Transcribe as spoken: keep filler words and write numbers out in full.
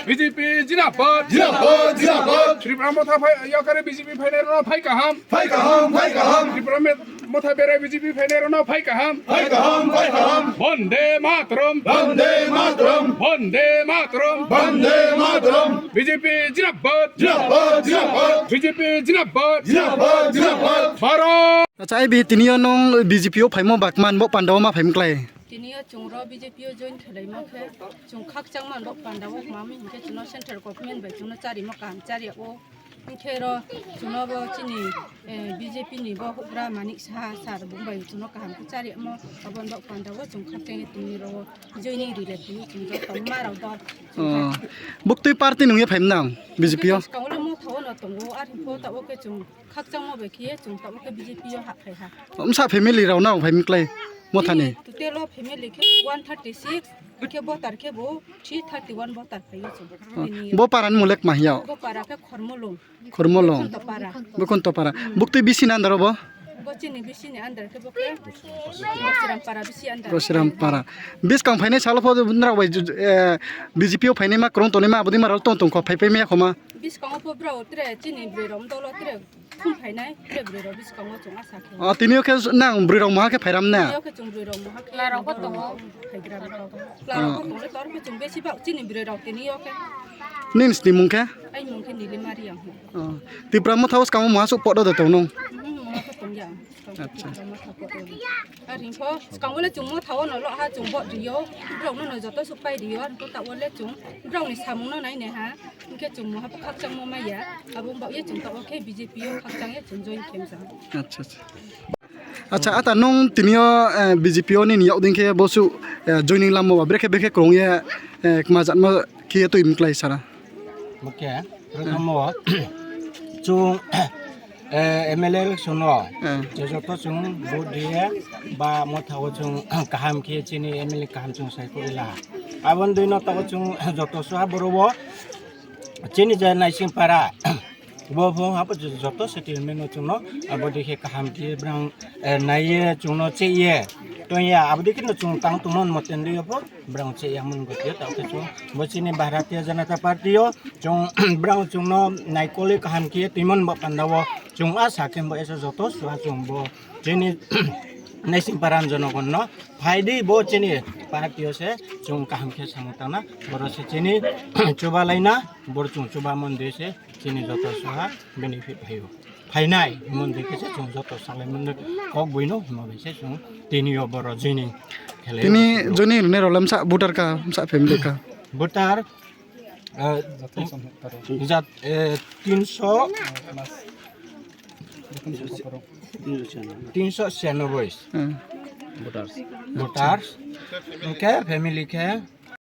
B J P jinabad. Jinabad, jinabad. Tripura motha phai, yakare B J P phainai rwna phai kaham. Phai kaham, phai kaham. Tripura me-, motha berai B J P phainai rwna phai kaham. Phai kaham, phai kaham. Bande Mataram. Bande Mataram. Bande Mataram. Bande Mataram. B J P jinabad. Jinabad, jinabad. B J P jinabad. Jinabad, jinabad. Bharat. Acha, ai bi tini yo nung B J P o phaimo bakman bo panda o ma phaim klai. Tini yo chwng ro B J P o join khwlaima khe chwng khakchangma rok panda o mami hinkhe chwngno central government bai chwngno charimo kaham chariya o. Hinkhe ro chwngno bo chini, eh, B J P ni bo hugra Manik Saha sir bo bai chwngno kaham khe chariyamo aboni rok panda o chwng khakchangya tini ro joining rile tini chwng joto ma rok dol. Oh. Buktui party nungya phaim nang B J P o? Chwng le motha o no tongo, ar hinkhe ta o khe chwng khakchangma bai khe chwng ta o khe B J P o hap phai ha. Msa family rok nang phaim klai. Mothani? Tini total o family khe one thirty six, khe voter khe bo three thirty one voter phaiyo chwng. Oh, tini. Bo para ni mulek ma hiya? Bo para khe Khormolong. Khormolong. Khormolong. Bwkhwntopara. Bwkhwntopara. Hmm. Buktui bisi ni under o bo? Bo chini bisi ni under khe bo khe Rosiram para bisi under. Rosiram para. Biskang phainai salo pho nrao bai, eh, B J P o phainai ma kwrwng tongnai ma aboni ma rao tong tong kho phai phai maya kho ma. Biskango pho brao tre chini bwrwi rok dolo tre thum phainai, tre bwrwi rok biskango chwng asa khe. O, tini o khe nang bwrwi rok moha khe phairam na? Tini o khe chwng bwrwi rok moha khe. Chwla rok bo tongo. Phaigra rok. Chwla rok bo tongo, tor khe chwng besi bak chini bwrwi rok tini o khe. Nini sini mung khe? Ai mung khe Nili Mariang. O, Tipra motha o swkango moha sok podo de tong nung? Mhm, moha sok tong ya. Acha. Ar hingkho swkango le chwng motha o no lo ha chwng bo rio. Borok no no joto sok pai rio. Ar hingkho ta o le chwng borok ni samung no nai ne ha. Hingkhe chwng moha bo khakchangma maya. Abo wng ba ye chwng ta o khe B J P o khakchang ye chwng join khe wng jang. Acha, acha. Acha, ata nung tini o, eh, B J P o nini yokding khe bosu, eh, joining lamo ba brekhe brekhe kwrwng ye, eh, kma jatma khe twi mklai sara. Bo khe, prothom o, chwng, eh, M L A election o, eh, je joto chwng vote riye ba motha o chwng kaham khe chini M L A kaham chwng sai kori la. Aboni dui no tabok chwng joto swa borok o chini je naising para, bo bo hapo joto settlement no chwngno abo dikhe kaham khe brang, eh, naiye chwngno cheye tonya abo dikhe no chwng tang tongno moten liyo pho brang cheye mun gotio ta khe chwng bo chini Bharatiya Janata Party o chwng brang chwngno naikoli kaham khe twimon bo panda o chwng asa khe bo esa joto swa chwng bo chini naising paran jonogon no phaidi bo chini party o se chwng kaham khe samung tangna boro se chini chuba laina boro chwng chuba mon de se chini joto soha benefit phaio. Phainai himon de khe se chwng joto salai mon de kok buino himo bai se chwng tini yo boro joining khelai. Tini joining rwne rwla msa voter ka, msa family ka? Voter, eh, jat, eh, tinso, tinso siyanoboi. Hmm. Voters. Voters. Hingke family khe